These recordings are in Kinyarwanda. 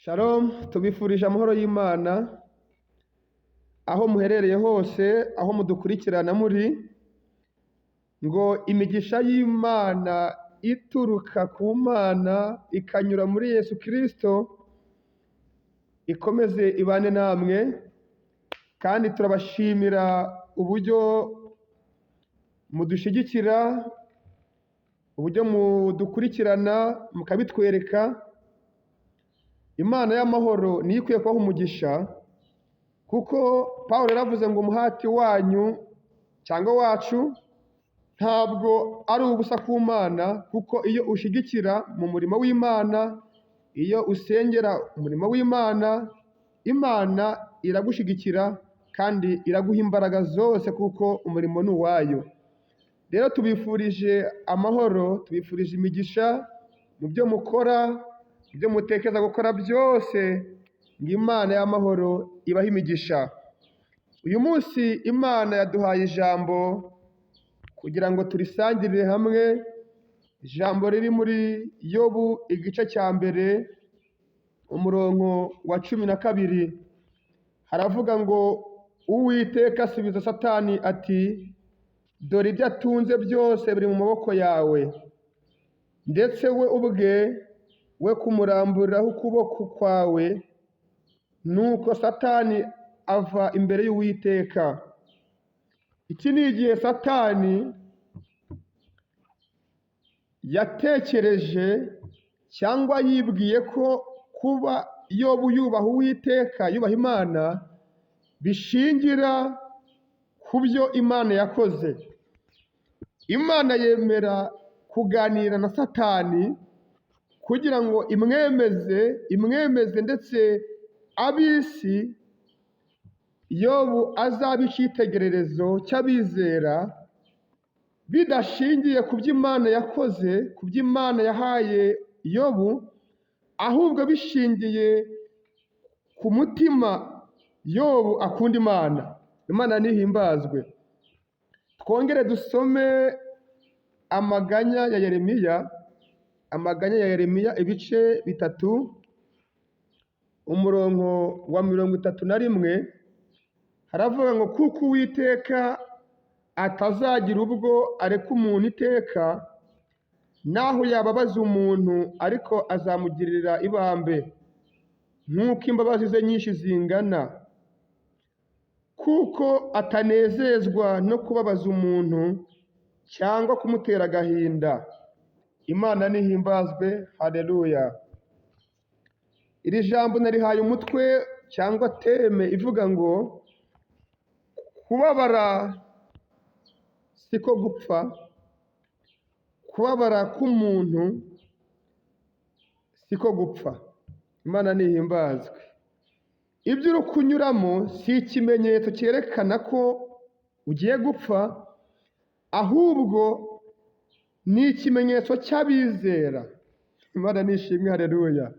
Shalom, tubifurije amahoro y'Imana aho muherereye hose, aho mudukurikirana muri, ngo imigisha y'Imana ituruka ku Mana ikanyura muri Yesu Kristo ikomeze ibane namwe, kandi turabashimira uburyo mudushyigikira, uburyo mudukurikirana mukabitwereka. Imana y'amahoro niyo ikwiye kubaha umugisha, kuko Pawulo yaravuze ngo umuhati wanyu cyangwa wacu ntabwo ari ubusa ku Mana, kuko iyo ushyigikira mu murimo w'Imana, iyo usengera umurimo w'Imana, Imana iragushyigikira kandi iraguha imbaraga zose kuko umurimo ni uwayo. Rero tubifurije amahoro, tubifurije imigisha mu byo mukora, mu byo mutekereza gukora byose, ngo Imana y'amahoro ibahe imigisha. Uyu munsi Imana yaduhaye ijambo kugira ngo turisangirire hamwe, ijambo riri muri Yobu igice cya mbere, umurongo wa 12, haravuga ngo Uwiteka asubiza Satani ati dore ibyo atunze byose biri mu maboko yawe, ndetse we ubwe we kumuramburiraho ukuboko kwawe. Nuko Satani ava imbere y'Uwiteka. Iki ni igihe Satani yatekereje cyangwa yibwiye ko kuba Yobu yubaha Uwiteka, yubaha Imana, bishingira ku byo Imana yakoze. Imana yemera kuganira na Satani kugira ngo imwemeze, imwemeze ndetse ab'isi Yobu azabe icyitegererezo cy'abizera, bidashingiye ku byo Imana yakoze, ku byo Imana yahaye Yobu, ahubwo bishingiye ku mutima Yobu akunda Imana. Imana nihimbazwe. Twongere dusome amaganya ya Yeremiya, amaganya ya Yeremiya ibice 3, umurongo wa 31, haravuga ngo kuko Uwiteka atazagira ubwo areka umuntu iteka, naho yababaza umuntu ariko azamugirira ibambe, nk'uko imbabazi ze nyinshi zingana, kuko atanezezwa no kubabaza umuntu cyangwa kumutera agahinda. Imana nihimbazwe, haleluya. Iri jambo narihaye umutwe cyangwa teme ivuga ngo kubabara siko gupfa, kubabara k'umuntu siko gupfa. Imana nihimbazwe. Ibyo uri kunyuramo si ikimenyetso cyerekana ko ugiye gupfa, ahubwo ni ikimenyetso cy'abizera. Imana nishimwe, haleluya.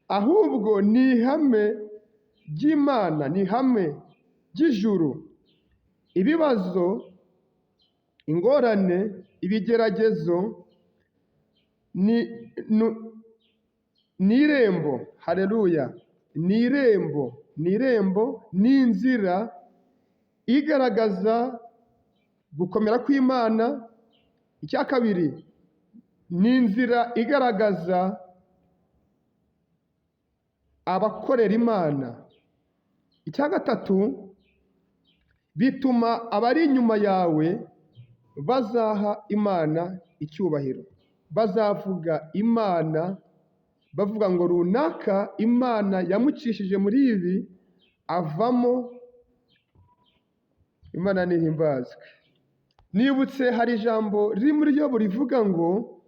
Ahubwo ni ihame ry'Imana, ni ihame ry'ijuru. Ibibazo, ingorane, ibigeragezo ni irembo, haleluya, ni irembo, ni irembo, ni inzira igaragaza gukomera kw'Imana. Icya kabiri ni inzira igaragaza abakorera Imana. Icya gatatu, bituma abari inyuma yawe bazaha Imana icyubahiro, bazavuga Imana bavuga ngo runaka Imana yamucishije muri ibi avamo. Imana nihimbazwe. Nibutse hari ijambo riri muri Yobu rivuga ngo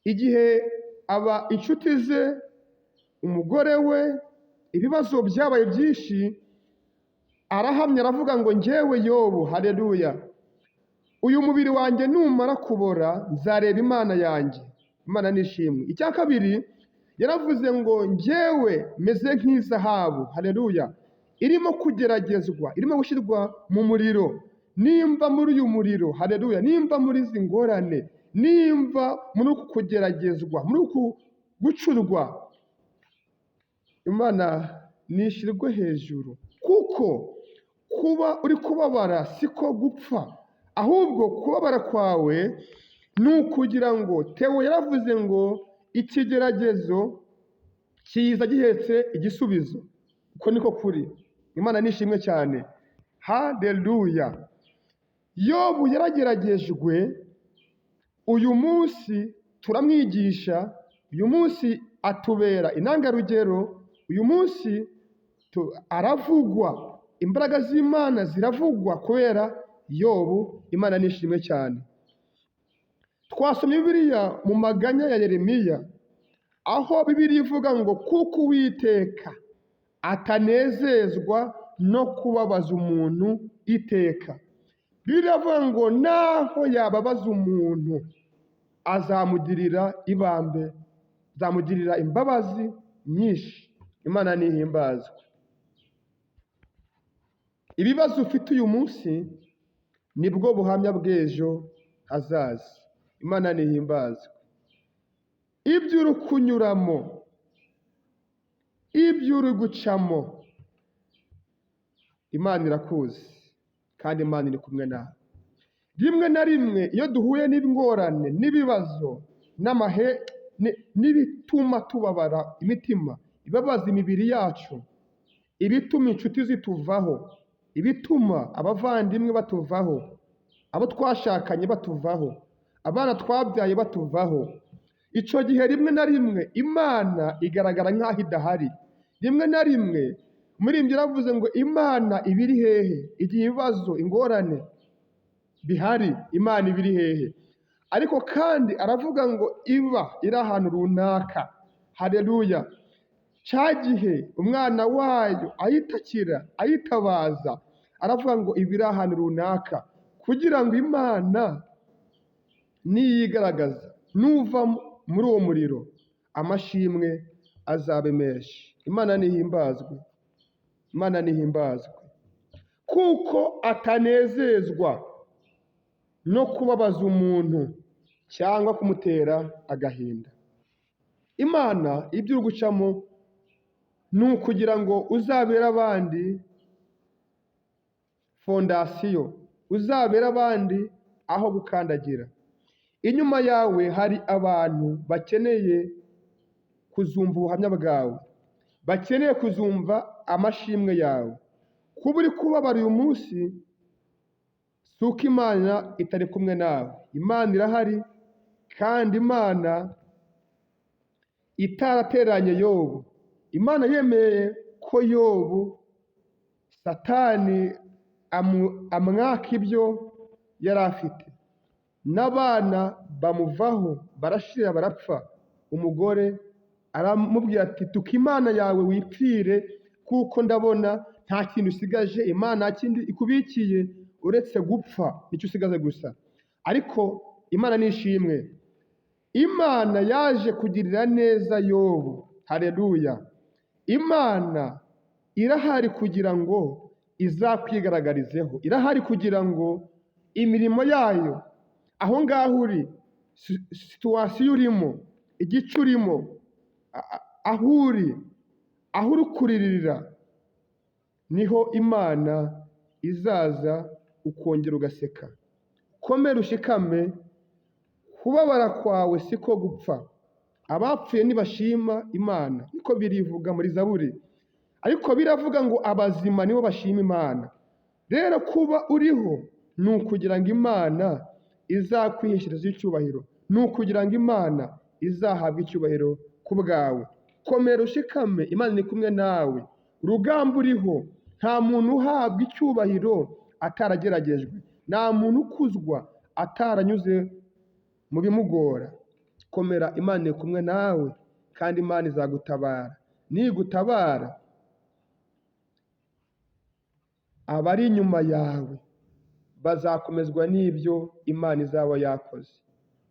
igihe aba inshuti ze, umugore we, ibibazo byabaye byinshi, arahamya aravuga ngo njyewe Yobu, haleluya, uyu mubiri wanjye numara kubora nzareba Imana yanjye. Imana nishimwe. Icya kabiri yaravuze ngo njyewe meze nk'izahabu, haleluya, irimo kugeragezwa, irimo gushyirwa mu muriro. Nimba muri uyu muriro, haleluya, nimba muri izi ngorane, nimba muri uku kugeragezwa, muri uku gucurwa, Imana nishirwe hejuru, kuko kuba uri kubabara siko gupfa, ahubwo kubabara kwawe ni ukugira ngo, Theo yaravuze ngo ikigeragezo kiza gihetse igisubizo. Uko niko kuri. Imana nishimwe cyane. Haleluya. Yobu yarageragejwe, uyu munsi turamwigisha, uyu munsi atubera intangarugero, uyu munsi aravugwa, imbaraga z'Imana ziravugwa kubera Yobu. Imana nishimwe cyane. Twasomye Bibiliya mu maganya ya Yeremiya, aho Bibiliya ivuga ngo kuko Uwiteka atanezezwa no kubabaza umuntu iteka. Bibiliya ivuga ngo naho yababaza umuntu azamugirira ibambe, azamugirira imbabazi nyinshi. Imana nihimbazwe. Ibibazo ufite uyu munsi nibwo buhamya bw'ejo hazaza. Imana nihimbazwe. Ibyo uri kunyuramo, ibyo uri gucamo, Imana irakuzi kandi Imana iri kumwe nawe. Rimwe na rimwe iyo duhuye n'ingorane, n'ibibazo, n'ibituma tubabara imitima, ibabaza imibiri yacu, ibituma inshuti zituvaho, ibituma abavandimwe batuvaho, abo twashakanye batuvaho, abana twabyaye batuvaho, icyo gihe rimwe na rimwe Imana igaragara nk'aho idahari. Rimwe na rimwe umuririmbyi yaravuze ngo Imana iba iri hehe? Igihe ibibazo, ingorane bihari, Imana iba iri hehe? Ariko kandi aravuga ngo iba iri ahantu runaka. Haleluya. Cya gihe umwana wayo ayitakira, ayitabaza, aravuga ngo iba iri ahantu runaka, kugira ngo Imana niyigaragaza, nuva muri uwo muriro amashimwe azabe menshi. Imana nihimbazwe. Imana nihimbazwe. Kuko atanezezwa no kubabaza umuntu cyangwa kumutera agahinda. Imana ibyo uri gucamo ni ukugira ngo uzabere abandi fondasiyo, uzabere abandi aho gukandagira. Inyuma yawe hari abantu bakeneye kuzumva ubuhamya bwawe, bakeneye kuzumva amashimwe yawe. Kuba uri kubabara uyu munsi si uko Imana itari kumwe nawe. Imana irahari, kandi Imana itarateranye Yobu. Imana yemeye ko Yobu Satani amwaka ibyo yari afite, n'abana bamuvaho barashira barapfa. Umugore aramubwira ati tuka Imana yawe wipfire, kuko ndabona nta kintu usigaje, Imana nta kindi ikubikiye uretse gupfa, nicyo usigaje gusa. Ariko Imana nishimwe, Imana yaje kugirira neza Yobu. Haleluya. Imana irahari kugira ngo izakwigaragarizeho, irahari kugira ngo imirimo yayo aho ngaho uri, situwasiyo urimo, igice urimo, aho uri, aho uri kuririra, niho Imana izaza ukongera ugaseka. Komera ushikame, kubabara kwawe siko gupfa. Abapfuye ntibashima Imana, niko birivuga muri Zaburi. Ariko biravuga ngo abazima nibo bashima Imana. Rero kuba uriho ni ukugira ngo Imana izakwiheshereza icyubahiro, ni ukugira ngo Imana izahabwe icyubahiro ku bwawe. Komera ushikame, Imana iri kumwe nawe. Urugamba uriho, nta muntu uhabwa icyubahiro atarageragejwe, nta muntu ukuzwa ataranyuze mu bimugora. Komera, Imana iri kumwe nawe, kandi Imana izagutabara. Nigutabara, abari inyuma yawe bazakomezwa n'ibyo Imana izaba yakoze.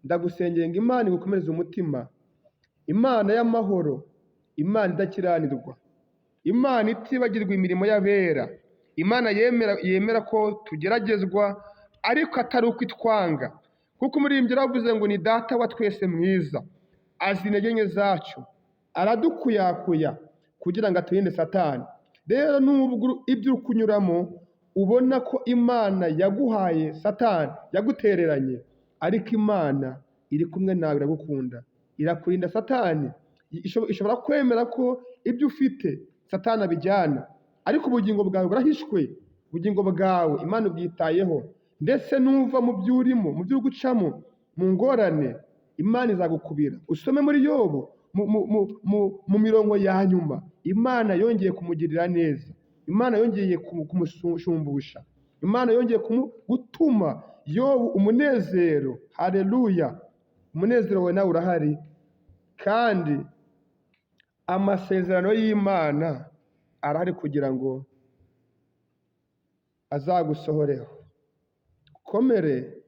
Ndagusengera ngo Imana igukomereze umutima, Imana y'amahoro, Imana idakiranirwa, Imana itibagirwa imirimo y'abera, Imana yemera ko tugeragezwa ariko atari uko itwanga, kuko umuririmbyi yaravuze ngo ni data wa twese mwiza, azi intege nke zacu, aradukuyakuya kugira ngo aturinde Satani. Rero nubwo ibyo uri kunyuramo ubona ko Imana yaguhaye Satani, yagutereranye, ariko Imana iri kumwe nawe, iragukunda, irakurinda Satani. Ishobora kwemera ko ibyo ufite Satani abijyana, ariko ubugingo bwawe burahishwe, ubugingo bwawe Imana ubwitayeho, ndetse nuva mu byo urimo, mu byo uri gucamo, mu ngorane, Imana izagukubira. Usome muri Yobu mu mirongo ya nyuma, Imana yongeye kumugirira neza, Imana yongeye kumushumbusha, Imana yongeye gutuma Yobu umunezero. Haleluya! Umunezero wawe nawe urahari, kandi amasezerano y'Imana arahari kugira ngo azagusohoreho. Komere,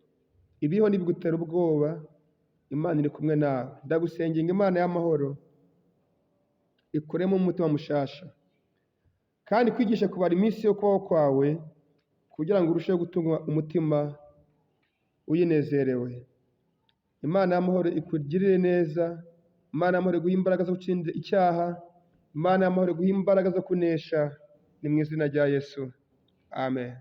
ibiho ntibigutera ubwoba, Imana iri kumwe nawe. Ndagusenga Imana y'amahoro ikuremo umutima mushasha, kandi kwigishe kubara iminsi yo kubaho kwawe, kugira ngo urusheho gutunga umutima uyinezerewe. Imana y'amahoro ikugirire neza, Imana y'amahoro iguhe imbaraga zo gutsinda icyaha, Imana y'amahoro iguhe imbaraga zo kunesha, ni mu izina rya Yesu, amen.